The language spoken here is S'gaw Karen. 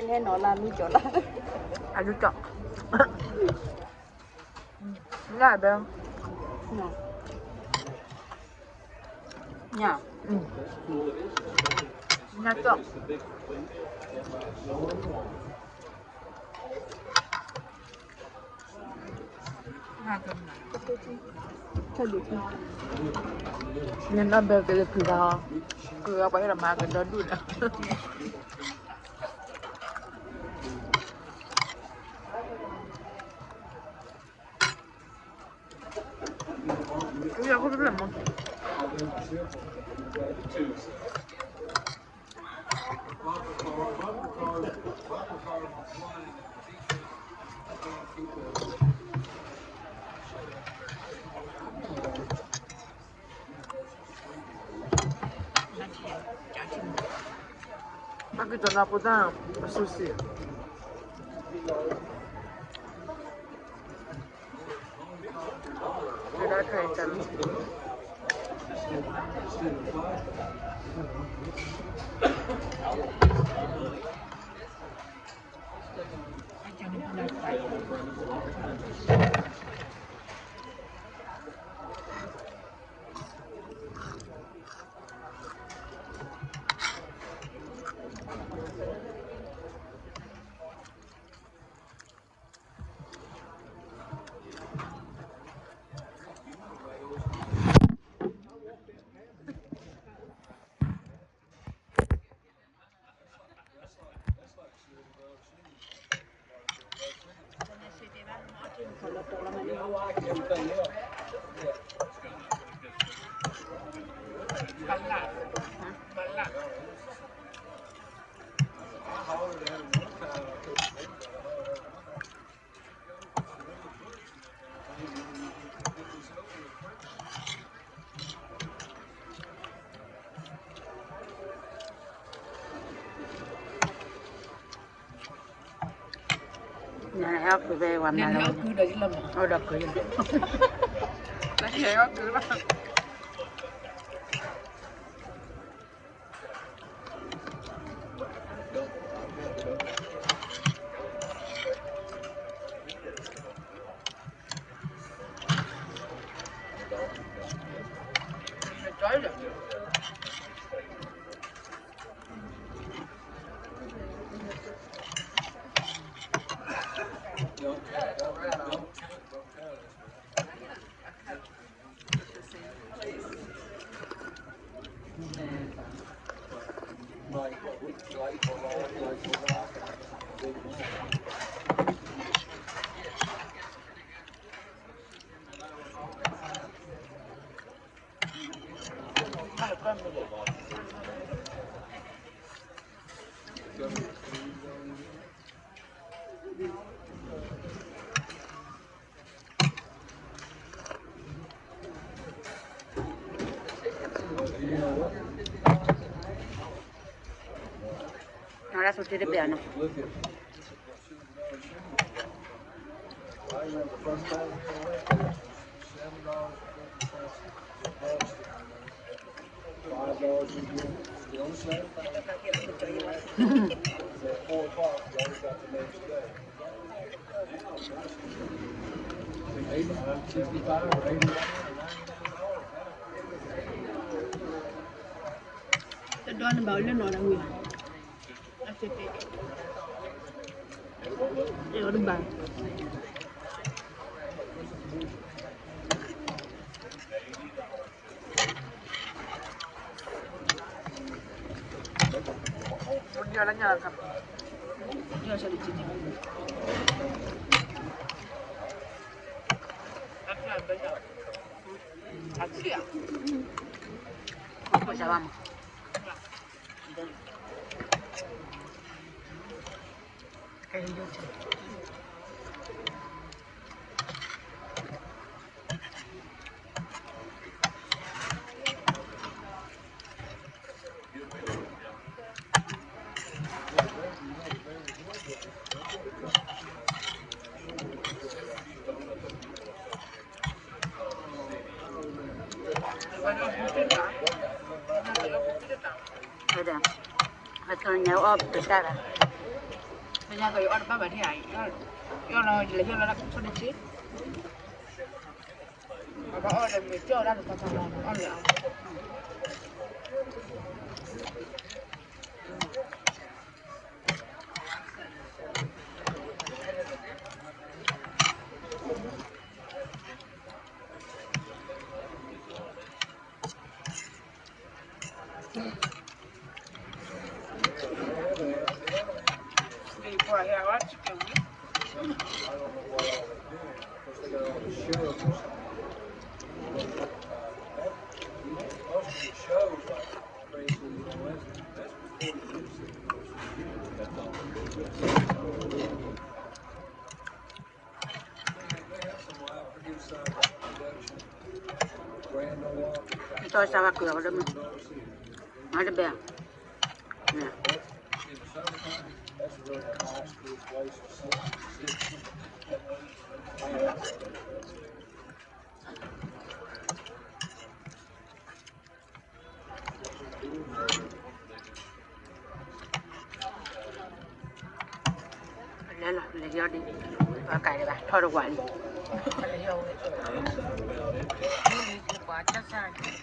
ဟဲနီၤလၢမုၢ်ကၠီလၢ အဒုကၠီ ညၣ်ဘဲ ညၣ် ညၣ်ကၠီ နနီၢ်ဘဲကလၢကုၢ်ဘၣ်ဟီ ကုၢ်အပှၤဟဲဒီးမၤကဒီဒူၣ်ဒီး အကတီၢ်နၢ်ပူၤတၢ်အဆူၣ်စံၣ် နဟဲအီၣ်ကုၤဖဲဝဲမၤလီၤ, အိၣ်ဒီးကုၤ, နဟဲအီၣ်ကုၤလီၤ. တဒီနဘၣ်လၢနီၤဒီးဝံၤ, အတဘၣ် ဟဲဒီး ဟဲကီညါအီၣ်ပတၢ်လီၤ. ညါကယအီၣ်တဘၣ်ဘၣ်န့ၣ်, ယအီၣ်လီၤ ယလဲၤယီၣ်လီၤတၢ်ကဆီၣ်တဆ့, အဘၣ်အီၣ်ဒီးမ့ၤကၠီၣ်ဒၣ်တသီသီလီၤ အီၣ်လၢအ တီၢ်စၢ်ဝဲက့ၤအီၤလၢမုၢ်, မၤတဘဲၣ်, လဲၤလီၤ လဲၤယီၣ်ဒံး, ပှၤကးဒံးဘၣ် ထီၣ်တဝးလံ, ပှၤကစၢ်